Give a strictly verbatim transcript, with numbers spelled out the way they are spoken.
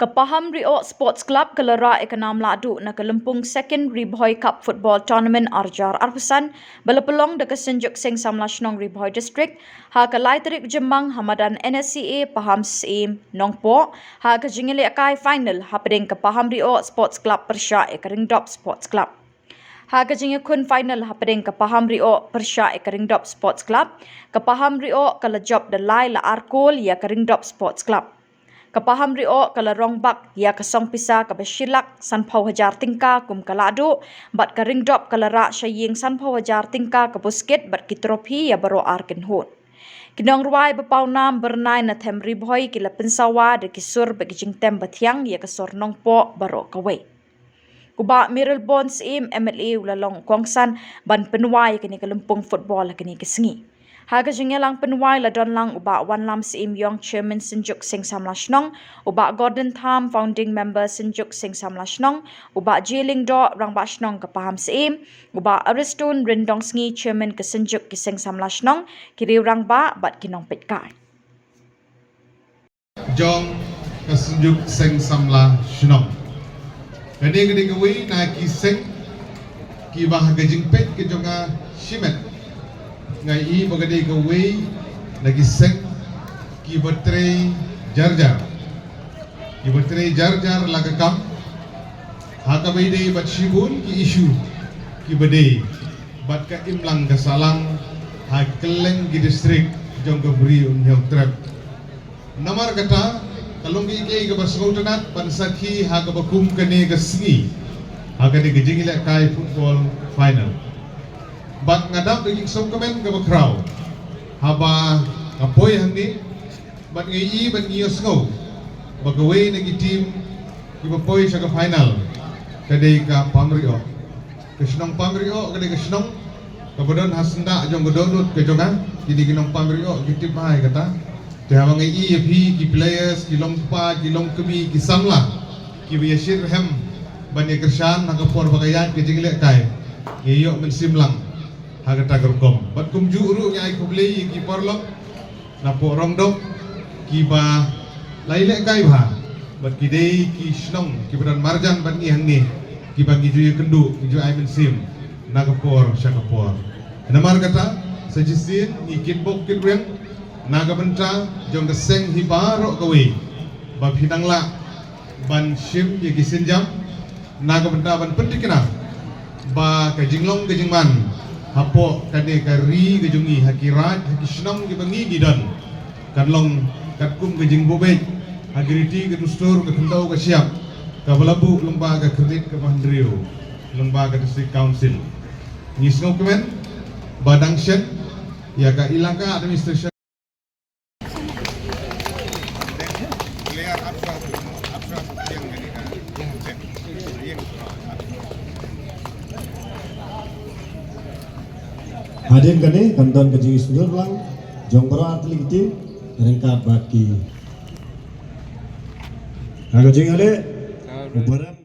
Ka Paham Rioh Sports Club ka la rah ïa ka nam lahduh na ka lympung Second Ri Bhoi Cup Football Tournament ar hajar arphew san, ba la pynlong da ka Synjuk Seng Samla Shnong Ri Bhoi District, ha ka lai tarik Jymmang ha madan N S C A Paham Syiem Nongpoh, ha ka jingïalehkai final hapdeng ka Paham Rioh Sports Club pyrshah ïa ka Ringdop Sports Club. Ha ka jingïakhun final hapdeng ka Paham Rioh pyrshah ïa ka Ringdop Sports Club, ka Paham Rioh ka la jop da lai la ar kol ïa ka Ringdop Sports Club. Ka Paham Rioh ka la rong bak ïa ka song pisa kaba shi lak sanphew hajar tyngka kum ka lahduh, bad ka Ringdop ka la rah sha ïing sanphew hajar tyngka ka buskit bad ki trophy ïa baroh ar kynhun. Ki nongrwai ba pawnam byrnai na them Ri Bhoi ki la pynsawa da ki sur bad ki jingtem ba thiang ïa ka sor Nongpoh baroh kawei. U Bah Mayralborn Syiem M L A u la long kongsan ban pynwai ïa kane ka lympung football ha kane ka sngi. Ha ka jingïalang pynwai la don lang u Bah Wanlam Syiem Ïong, Chairman Synjuk Seng Samla Shnong, u Bah Gordon Tham, Founding Member Synjuk Seng Samla Shnong, u Bah J Lyngdoh, Rangbah Shnong ka Paham Syiem, u Bah Aristone Ryndongsngi, Chairman ka Synjuk ki Seng Samla Shnong, ki riew rangbah bad ki nongpeitkai jong ka Synjuk Seng Samla Shnong. Kane ka dei kawei na ki seng kiba ha ka jingpeit ka jong nga shimet, nga i ba ka dei kawei na ki seng kiba trei jar jar, kiba trei jar jar la ka kam ha kaba ïadei bad shibun ki issue kiba dei bad ka imlang ka sahlang ha kylleng ki district jong ka Bri u Hynñiewtrep. Namar kata, ka long kaei kaei kaba sngewtynnat ban sakhi ha kaba kum kane ka sngi, ha kane ka jingïalehkai football final. Bad nga dap da ka jingsngewkmen kaba khraw haba nga poi hangne, bad nga i bad nga ïohsngew ba kawei na ki team kiba poi sha ka final ka dei ka Pamrioh. Ka shnong Pamrioh ka dei ka shnong kaba don ha syndah jong ka dohnud ka jong nga. Kine ki nong Pamrioh ki tip bha ïa kata. Te haba nga i ïa phi ki players, ki long kpa, ki long kmie, ki samla kiba ïa shit rhem ban ïa kyrshan ha ka por ba ka ïaid ka jingïalehkai, nga ïoh mynsiem lang ha kata ka rukom. Bad kumjuh ruh nga ai khublei ïa ki paralok na Pyrshah Rongdong kiba la ïalehkai bha bad ki dei ki shnong kiba don marjan bad ngi hangne, kiba ngi ju ïakynduh, ngi ju ai mynsiem na ka por sha ka por. Namar kata, sa shisien ngi kitbok kitrwiang na ka bynta jong ka seng hi baroh kawei ba phi nang lah ban shim ïa ki sienjam na ka bynta ban pynthikna ba ka jinglong ka jingman hapoh kane ka ri ka jong ngi, ha ki raid, ha ki shnong kiba ngi ngi don, kan long katkum ka jingbuh beit ha ki riti, ka dustur, ka khyndew, ka shyiap kaba la buh lyngba ka khyrnit kaba hynriew lyngba ka District Council. Ngi sngewkmen ba dang shen ïa ka Elaka Administration. Hadien kane kan don ka jingsynjor lang jong baroh artylli ki team ryngkat bad ki. Ha ka jingïaleh u Baran.